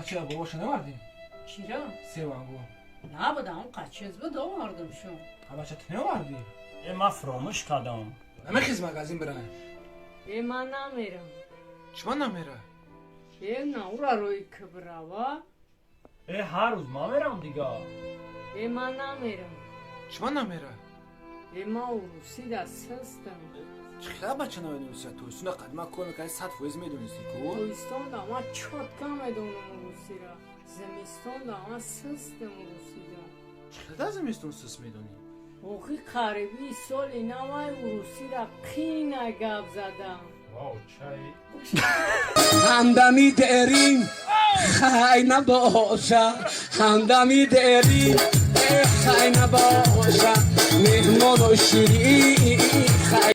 Бача, бобоша навардӣ? Чира? Сев, ангур. Набуда, он қачиз буд, овардам шу. А бача, ту неовардӣ? Э, ман фуромӯш кардам. Намехез, магазин бираем? Э, ман намерам. Чима намера? Э, на, ура рӯи кибрава. Э, ҳар рӯз ман мерам дига. Э, ман намерам. Чима намера? Э, ман урусида систам. Чӣ хела, бача, намедонисти? Тобистона қадима кор мекарди, 100% медонисти ку. Тобистонда ман чётко медонам урусира, зимистонда ман систам урусида. Чӣ хела дар зимистон сис медонӣ? Охи, қариби соли навай урусира қина гап задам. Ҳамдами дерин хай набоша, ҳамдами дерин хай набоша, меҳмону ширин хай.